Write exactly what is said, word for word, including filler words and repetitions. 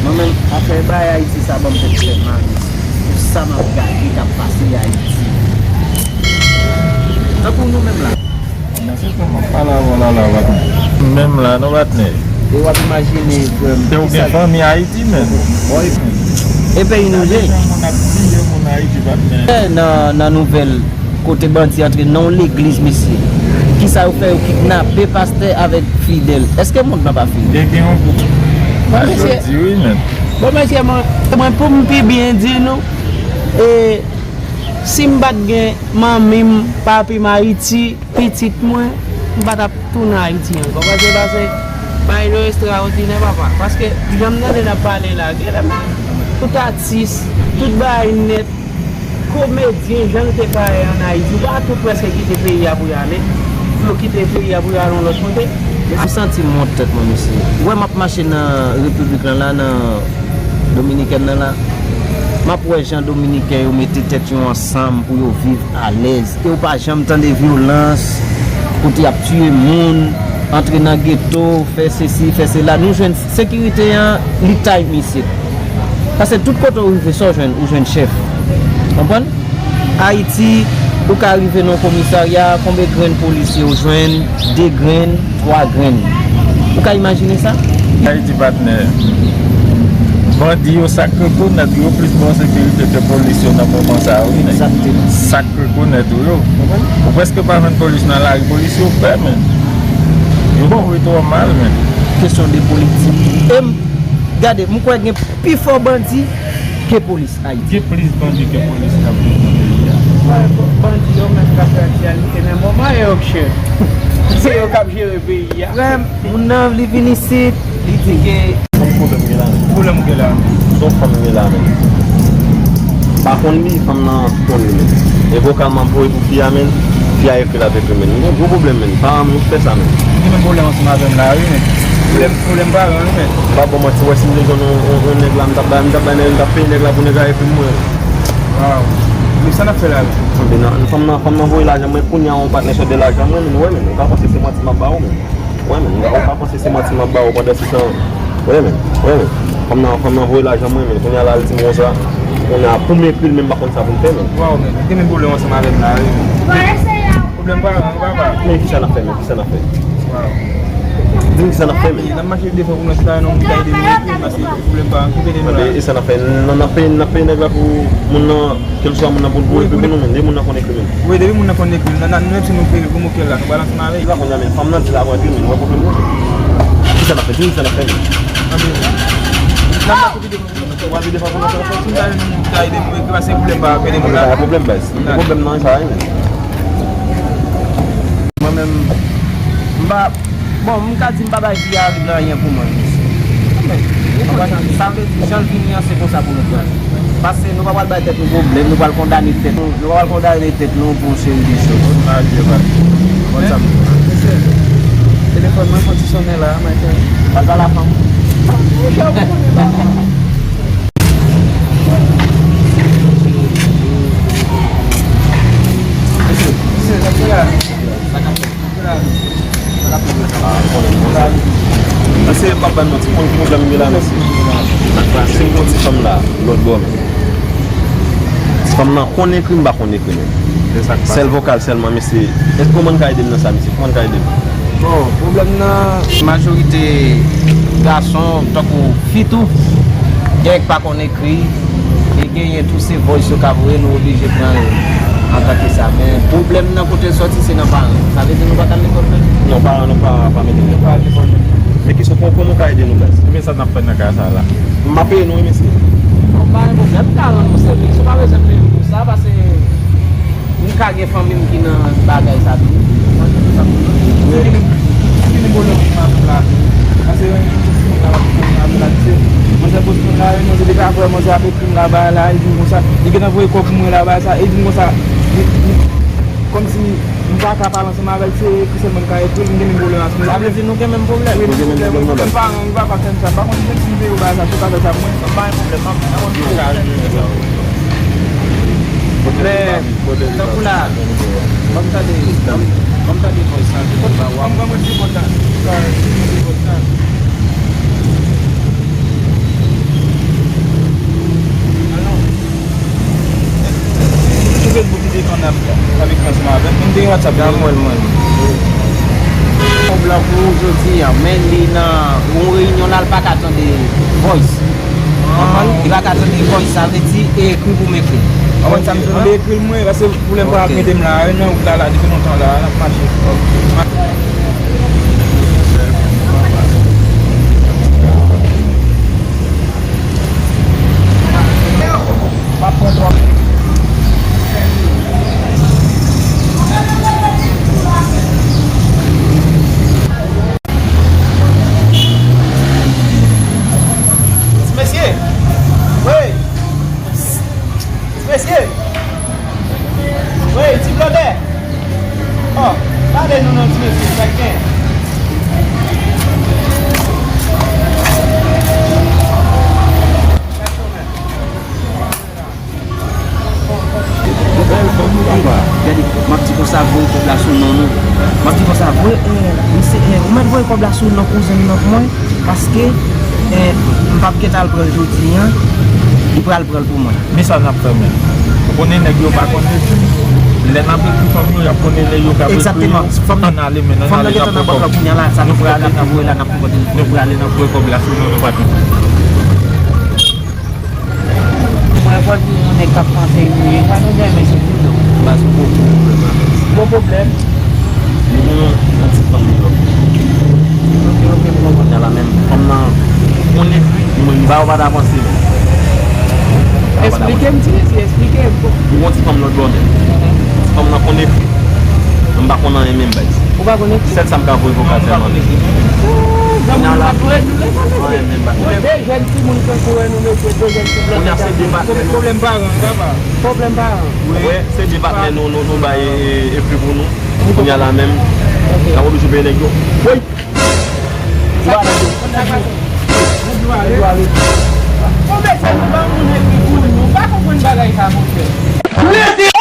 Mwen menm, afè bay Ayiti sa ban m tèt fè mal, mesye. Pou sa m ap gade k ap pase Ayiti. Tankou nou menm la. Nan se kòman pale avè w la, la, patnè. Menm la, non, patnè. E w ap imajine, frè m, kisa. Te ou gen fanmi Ayiti, menm. Wi. E peyi nou ye. Gade jan moun ap tiye moun Ayiti, patnè. Eh, nan, nan nouvèl, kote bandi antre nan yon legliz, mesye. Kisa yo fè? Yo kidnape pastè avèk fidèl. Èske mond lan pa fini? Te gen yon gwoup. Mesye, jodi, wi, menm. Bon, mesye, mwen, mwen, pou m pi byen di nou, e, si m pa t gen manmi m, papi m Ayiti, pitit mwen, m pa t ap tounen Ayiti ankò. Paske, paske, bagay yo estrawòdinè, papa. Paske, jan m tande n ap pale la, genlè tout atis, tout bagay nèt, komedyen, jan l te parèy ann Ayiti, ou pa tou prèske kite peyi a pou y ale. Pou yo kite peyi a pou y ale yon lòt kote. M santi m wont tèt mwen, mesye. Ou wè m ap mache nan repiblik lan la, nan dominikèn nan la, m ap wè jan dominiken yo mete tèt yo ansanm pou yo viv alèz. E ou pa janm tande vyolans, kote y ap tiye moun, antre nan geto, fè sesi, fè sela. Nou jwenn sekirite an, li tight isit. Paske tout kote ou rive, sa w jwenn, ou jwenn chèf. Konprann? Ayiti, ou ka rive nan yon komisarya, konbyen grenn polisye ou jwenn? De grenn, twa grenn. Ou ka imajine sa? Ayiti, patnè. Bandi yo, sa k rekonèt yo plis bon sekirite ke polis yo nan moman sa a, wi, nèg. Egzakteman. Sa k rekonèt yo. Ou prèske pa jwenn polis nan lari, polis yo pè, menn. Yo mouri twò mal, menn. Kesyon de politik. E m, gade, m kwè gen pi fò bandi ke polis Ayiti. Gen plis bandi ke polis k ap viv nan peyi a. Wè, bon, bandi yo menm k ap fè aktyalite nan moman yo, Yorkshire. Se yo k ap jere peyi a. Frè m, moun nan, li vin isit, li di ke. Kòm pwoblèm gen la menm. Pwoblèm gen la menm. Se yon fanm gen la menm. M pa konn li, fanm nan konn li menm. E vokal m ap voye pou fi a menm, fi a ekri l avèk li menm. M gen gwo pwoblèm menm. Paran m yo fè sa menm. M gen menm pwoblèm ansanm avè m la wi menm. Pwoblèm, pwoblèm paran wi menm. M pa ba w manti, w wè si m te jwenn yon, yon, yon nèg la, m t ap bay, m t ap bay nèg, m t ap peye nèg la pou nèg la ekri m mwen. Waw. Men sa n ap fè la menm? Fanm nan, fanm nan, fanm nan voye lajan mwen, kounye a yon patnè sòt de lajan mwen, men w wè menm, ou ka panse se manti m ap ba w menm. Wè menm, ou ka panse se manti m ap ba w pandan se tan. Wè menm, wè menm. Fanm nan, fanm nan voye lajan mwen, men kounye a la, l di m konsa. Kounye a, pou m ekri l, menm m pa konn sa pou m fè, menm. Waw, men, ou gen menm pwoblèm ansanm avè m la, wi, men. Pwoblèm paran, papa. Men kisa n ap fè, men, kisa n ap fè? Waw. Di m kisa n ap fè, men. N ap mache devan pou nou, si ta gen yon moun ki ka ede nou ekri, paske pwoblèm paran, ki ede nou la. E sa n ap fè, n ap peye, n ap peye nèg la pou moun nan. Kèlswa moun nan pou l voye pi pou nou menm, depi moun nan konn ekri menm. Wi, depi moun nan konn ekri, nan, nan, menm si nou peye l pou mokèl la, nou pral ansanm avè l. Li pa konn la menm, fanm nan di l ap rantre menm, nou wè pwoblèm nan. Kisa n ap fè? Di m kisa n ap fè menm. Anben, n ap mache vide pou nou. Ou pral vide fanm nan. Si nou ta jwenn moun ki ka ede nou ekri, paske pwoblèm pa ede nou la. Pwoblèm baz. Pwoblèm nan, sa, wi, menm. Mwen menm, m pa, bon, m ka di m pa bay vi a regle anyen pou mwen, mesye. Ou konprann? Sa vle di, jan l vini an, se konsa pou nou pran l. Paske nou pa pral bay tèt nou pwoblèm, nou pral kondane tèt nou, nou pa pral kondane tèt nou pou yon seri de choz. Bon, sa m di. Mesye, telefòn mwen fon ti sonnen la, Michael. Pa pale a fanm. Mesye, mesye, sa k ap fèt? Mesye, m ap ban nou ti konn ki pwoblèm m gen la, mesye. Se yon ti fanm la, lòt bò, men. Ti fanm nan konn ekri, m pa konn ekri, men. Sèl vokal sèlman, mesye. Èske w ka ede m nan sa, mesye? Kòman w ka ede m? Bon, pwoblèm nan, majorite gason, tankou fi tou, gen k pa konn ekri, e genyen tou se voice yo ka voye, nou oblije pran l antanke sa. Men pwoblèm nan kote l sòti, se nan paran. Sa vle di nou pa t al lekòl menm? Non, paran nou pa, pa mete nou lekòl. Men kesyon, kòman, kòman w ka ede nou, baz? Ebyen, sa n ap fè nan ka sa la? M ap peye nou, wi, mesye. Bon, pa gen pwoblèm, m ka rann nou sèvis. Ou pa bezwen peye m pou sa, paske m ka gen fanmi m ki nan bagay sa tou. Mwen, se pou sa pou nou. Fini, fini pwoblèm pou madanm la. Paske yon ti moun la, manzè post mwen la, manzè deja vrè, manzè ap ekri m la, bagay la, li di m konsa, li gentan voye kòb pou mwen la, bagay sa, li di m konsa, li, li, kòmsi m pa ka pale ansanm avè l, se ekri sèlman m ka ekri l, m gen menm pwoblèm ansanm avè l. Sa vle di nou gen menm pwoblèm? Wi, nou gen menm pwoblèm, non, baz. M pa, m pa, pa fè m sa, m pa konn si m peye w bagay sa, si w ka fè sa pou mwen, m pa gen pwoblèm, m pa gen pwoblèm. Men, tankou la, ban m tande, ban m, ban m tande voice la, ban m, ban m, ban m tande voice la. Avèk mwen ansanm avè m. Mwen te gen WhatsApp. Dam wè l mwen. Yon blan pou ou jodi a, men li nan yon reyinyon la, l pa ka tande voice. Konprann? Li pa ka tande voice, sa vle di e ekri pou m ekri. Konprann sa m di w la? Mwen ekri l mwen, paske pwoblèm pa ap mete m la, nan wout la, la, depi lontan la, n ap mache. Ti mesye! Wi! Ti mesye! Wi, ti blòdè! Oh, pale nou non, ti mesye, sa k gen? Gade, m ap di konsa, voye kòb la sou non nou. M ap di konsa, voye, eh, misye, eh, ou mèt voye kòb la sou non kouzen m nan pou mwen, paske, eh, m p ap gentan al pran l jodi a, li pral pran l pou mwen. Men sa n ap fè menm. Ou konnen nèg yo pa konn ekri. Lè n ap ekri fanm yo, y ap konnen lè yo k ap ekri yo. Egzakteman. Fanm nan, ann ale, men ann ale, n ap pran kòb. Kounye a la, sa nou prale, n ap voye la, n ap pran kòb. Nou prale, n ap pran kòb la, sinon nou pa t. Mwen fò di yon nèg k ap panse li ye, pa nou renmen sou kou do. Baz, ou gon pwoblèm avè l. Gon pwoblèm? Li gen yon ti fanm li lòt. Ok, ok, m konprann. Kounye a la menm, fanm nan, konnen, mwen, m ba yo pa ta avanse, men. Esplike m, ti mesye, esplike m. Li gon ti fanm lòt bò, men. Ti fanm nan konnen, m pa konn anyen menm, baz. Ou pa konnen? Sèl sa m ka voye vokal sèlman. Kounye a la, anyen menm, baz. Jèn timoun tankou wè nou mesye, de jèn ti blòdè. Kounye a se de patnè nou. Pwoblèm paran, papa. Pwoblèm paran. Wi, se de patnè nou, nou, nou bay e, e, ekri pou nou. Kounye a la menm, n ap oblije peye nèg yo. Wi! Ou pa nèg yo. Bon, mesye, nou ban moun ekri pou nou. Nou pa konprann bagay sa, monchè.